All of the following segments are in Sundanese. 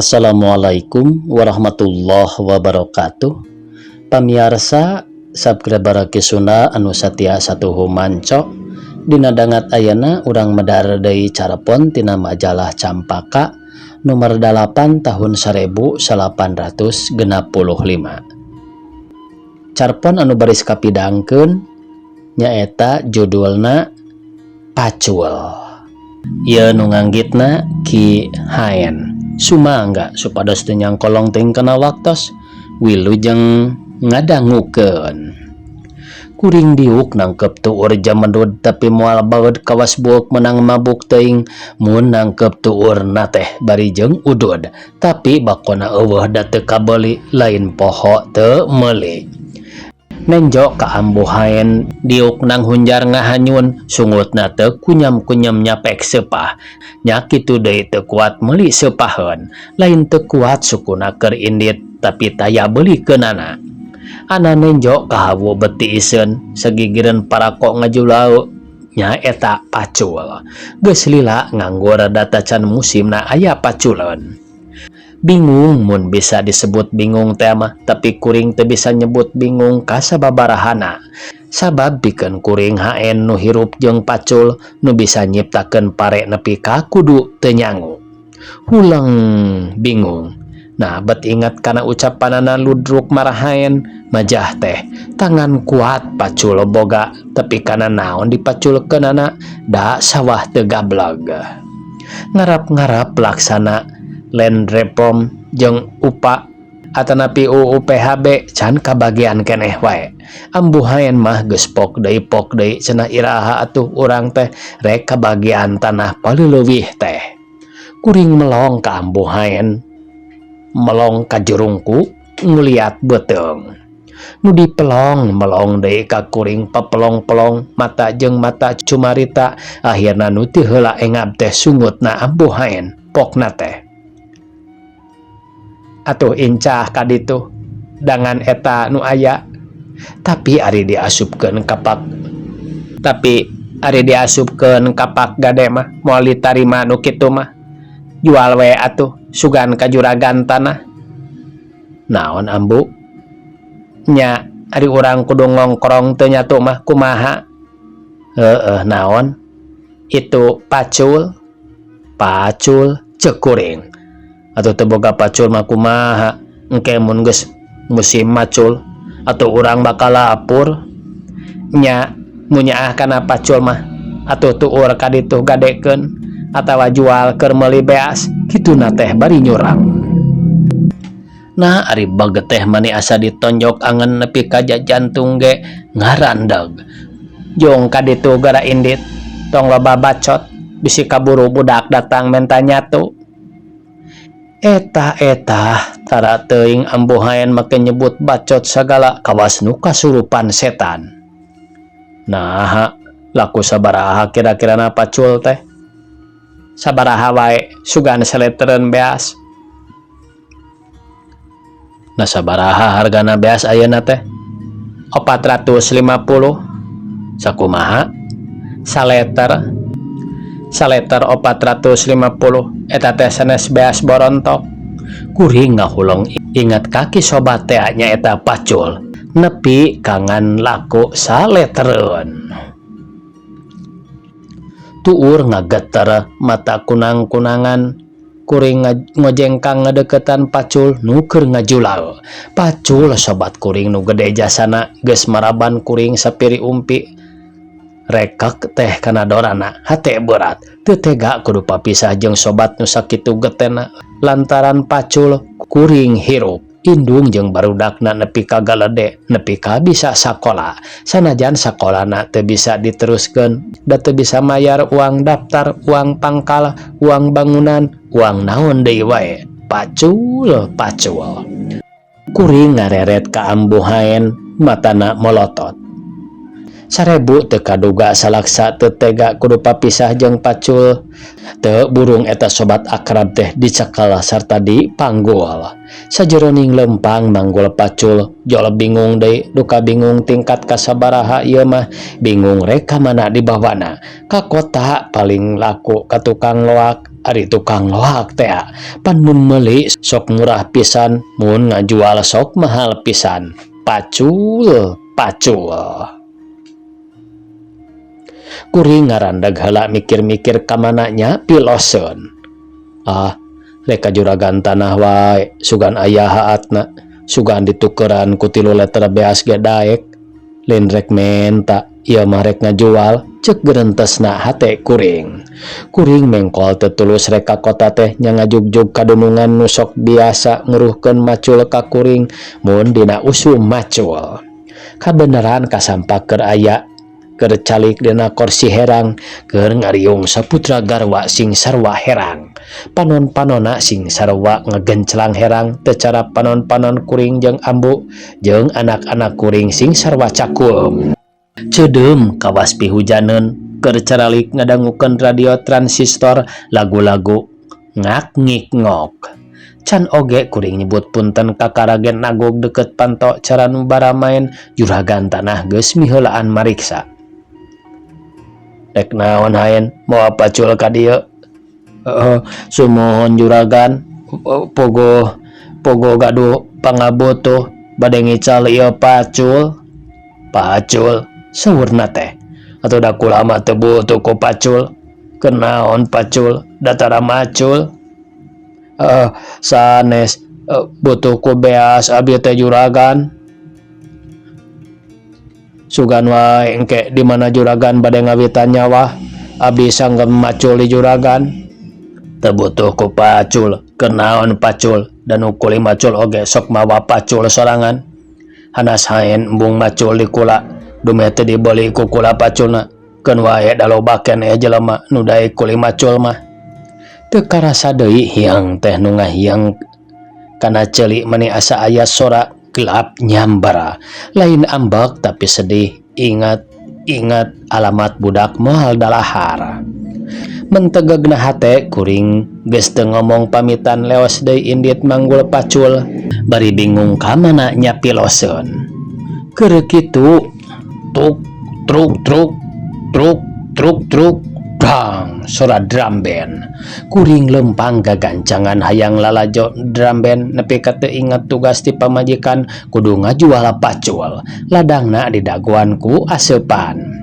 Assalamualaikum warahmatullahi wabarakatuh. Pamiarsa subscriber Ki Sunda anu satia satuhu manco. Dina dangat ayana urang medar deui carepon tina majalah Campaka nomor 8 tahun 1865. Carpon anu baris kapidangkeun nyaeta judulna Pacul. Ieu nu nganggitna Ki Haen. Sumangga supados teu nyangkolong teuing kana waktos wilujeng ngadangukeun. Kuring diuk nangkep tuur jamedud tapi moal baeud kawas buuk menang mabuk teuing mun nangkep tuurna teh bari jeung udud tapi bakona eueuh da teu kabeuli lain poho teu meuli. Nenjo ka Ambu Haen diuk nang hunjar ngahanyun sungutna teu kunyam-kunyam nyapek seupah nya kitu deui teu kuat meuli seupaheun lain teu kuat sukuna keur indit tapi taya beulikeunana. Ana nenjo ka hawu beti iseun sagigireun parako ngajulau nya eta pacul. Geus lila nganggur da tacan musimna aya paculeun. Bingung mun bisa disebut bingung teh mah tapi kuring teu bisa nyebut bingung ka sababarahana. Sabab pikeun kuring haen nu hirup jeung pacul nu bisa nyiptakeun pare nepi ka kudu teu nyangu. Huleng bingung. Nah bet ingat kana ucapanana ludruk marahaen majah teh tangan kuat pacul boga tapi kana naon dipaculkeunana da sawah teu gableg. Ngarap-ngarap laksana land reform jeung UPA atanapi UU PHB can kabagian keneh wae. Ambu Haen mah geus pok deui cenah iraha atuh urang teh rek kabagian tanah paleuwih teh. Kuring melong ka Ambu Haen melong ka jurungku nguliat beuteung. Nu dipelong melong deui ka kuring papelong-pelong mata jeung mata cumarita akhirna nu teu heula engab teh sungutna Ambu Haen pokna teh. Atuh incah ka ditu dangan eta nu aya tapi ari diasupkeun kapak tapi ari diasupkeun kapak gade mah moal ditarima nu kitu mah jual we atuh sugan ka juragan tanah. Naon ambu nya ari urang kudu ngongkrong teu nyatu mah kumaha heueuh naon itu pacul pacul ceuk kuring atuh teu boga pacul mah kumaha engke mun geus musim macul atau urang bakal lapur nya munyaah kana pacul mah atuh tuur ka ditu gadekeun atawa jual keur meuli beas kituna teh bari nyurang. Nah ari baget teh mani asa ditonjok angen nepi ka jantung ge ngarandeg. Jong ka ditu gara indit tong loba bacot bisi kaburu budak datang menta nyatu. Eta-eta tara teuing Ambu Haen make nyebut bacot sagala kawas nu kasurupan setan. Naha laku sabaraha kira-kirana pacul teh? Sabaraha wae sugan saletereun beas. Nah sabaraha hargana beas ayeuna teh? 450. Sakumaha? Saleter. Saleter 450 eta teh sanes beas borontok. Kuring ngahuleng ingat kaki sobat teh nyaeta pacul nepi kangan laku saletereun. Tuur ngageter mata kunang-kunangan kuring ngojengkang ngadeukeutan pacul nu keur ngajulal. Pacul sobat kuring nu gede jasana geus maraban kuring sapiri umpi. Rekek teh kana dorana hate berat teu tega kudu papisah jeung sobat nu sakitu getena lantaran pacul kuring hirup indung jeung barudakna nepi ka galede nepi ka bisa sakola sanajan sakolana teu bisa diteruskeun da teu bisa mayar uang daftar uang pangkal uang bangunan uang naon deui wae pacul pacul. Kuring ngareret ka Ambu Haen matana molotot. 1000 teu kaduga salaksa teu tega kudu papisah jeung pacul. Teu burung eta sobat akrab teh dicekal sarta dipanggul. Sajeroning lempang manggul pacul jol bingung deui duka bingung tingkat kasabaraha ieu mah bingung rek ka mana dibawana ka kota paling laku ka tukang loak. Ari tukang loak teh pan mun meuli sok murah pisan mun ngajual sok mahal pisan. Pacul pacul. Kuring ngarandag heula mikir-mikir ka mana nya piloseun. Ah, rek ka juragan tanah wae sugan aya haatna, sugan ditukeran ku tilu liter beas ge daek. Lain rek menta, ieu mah rek ngajual, cek gerentesna hate kuring. Kuring mengkol teu tulus rek ka kota teh nya ngajugjug ka dunungan nu sok biasa nguruhkeun macul ka kuring mun dina usum macul. Kabeneran kasampak keur aya keur calik dina korsi herang keur ngariung saputra garwa sing sarua herang. Panon-panonna sing sarua ngagenclang herang teu cara panon-panon kuring jeung ambu jeung anak-anak kuring sing sarua cakum. Ceudeum kawas pihujaneun keur caralik ngadangukeun radio transistor lagu-lagu ngak ngik ngok. Can oge kuring nyebut punten ka karagen nagog deukeut panto cara nu baramaen juragan tanah geus miheulaan mariksa. Rek naon haen mawa pacul ka dieu? Heeh, sumuhun juragan puguh puguh gaduh pangabutuh bade ngical ieu pacul. Pacul saurna teh atuh da kula mah teu butuh ku pacul. Keur naon pacul da tara macul. Heeh, sanes butuh ku beas abdi teh juragan. Sugan wae engke di mana juragan bade ngawitan nyawa abdi sanggem macul di juragan. Teu butuh ku pacul, keur naon pacul da nu kuli macul oge sok mawa pacul sorangan. Hanas haen embung macul di kula dumeh teu dibeuli ku kula paculna. Keun wae da loba keneh jelema nu daek kuli macul mah. Teu karasa deui hiang teh nu ngahiang kana ceuli meni asa aya sora gelap nyambar. Lain ambek tapi sedih ingat ingat alamat budak moal dalahar. Mentegegna hate kuring geus teu ngomong pamitan leos deui indit manggul pacul bari bingung ka mana nya piloseun. Keur kitu tuk truk truk truk truk truk dang sora drum band. Kuring lempang gagancangan hayang lalajo drum band nepi ka teu inget tugas ti pamajikan kudu ngajual pacul. Ladangna didagoan ku aseupan.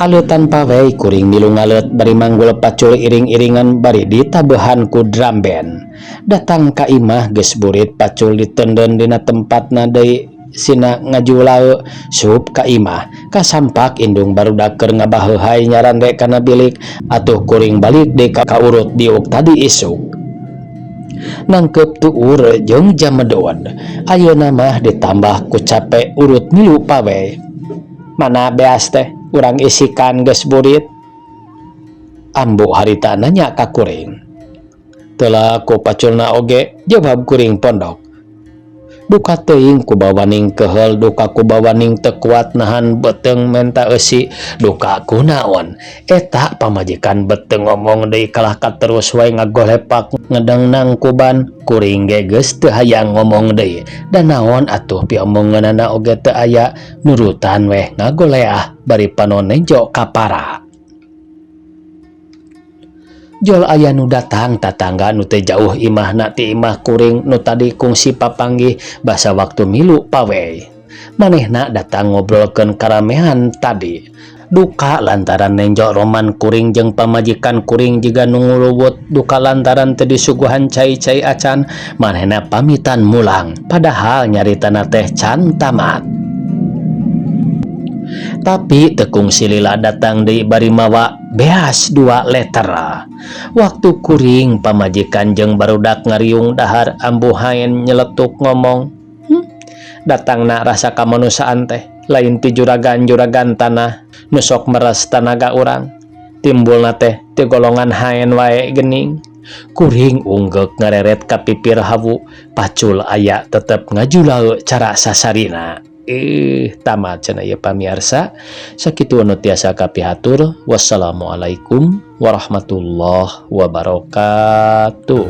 Aleutan pawey kuring milu ngaleut bari manggul pacul iring-iringan bari ditabehan ku drum band. Datang ka imah geus burit pacul diteundeun dina tempatna deui sina ngajulae sup ka imah. Kasampak indung barudak keur ngabaheuhay nyarande kana bilik atuh kuring balik deui ka urut diuk tadi isuk. Nangkeup tuur jeung jamedon. Ayeuna mah ditambah ku cape urut milu pawey. Mana beas teh urang isikan geus burit? Ambu harita nanya ka kuring. Teu laku paculna oge, jawab kuring pondok. Duka teuing kubawaning keheul duka kubawaning teu kuat nahan beuteung menta eusi duka kunaon. Eta pamajikan bet teu ngomong deui kalah ka terus wae ngagolepak ngedeng nangkuban kuring ge geus teu hayang ngomong deui. Da naon atuh piomongeunana oge teu aya nurutan weh ngagoleah bari panon nenjo kapara. Jol aya nu datang tatangga nu teu jauh imahna ti imah kuring nu tadi kungsi papanggih basa waktu milu pawey. Manehna datang ngobrolkeun karamean tadi. Duka lantaran nenjo roman kuring jeung pamajikan kuring jiga nu nguluwut duka lantaran teu disuguhan cai-cai acan manehna pamitan mulang padahal nyaritana teh can tamat. Tapi teu kungsi lila datang deui bari mawa beas 2 liter. Waktu kuring pamajikan jeung barudak ngariung dahar ambu haen nyeletuk ngomong, datangna rasa kamanusiaan teh lain ti juragan-juragan tanah nu sok meres tanaga urang. Timbulna teh ti golongan haen wae geuning. Kuring unggeuk ngareret ka pipir hawu, pacul aya tetep ngajulaeuk cara sasarina. Tamat cenah ieu pamiarsa. Sakitu anu tiasa kapihatur. Wassalamualaikum warahmatullahi wabarakatuh.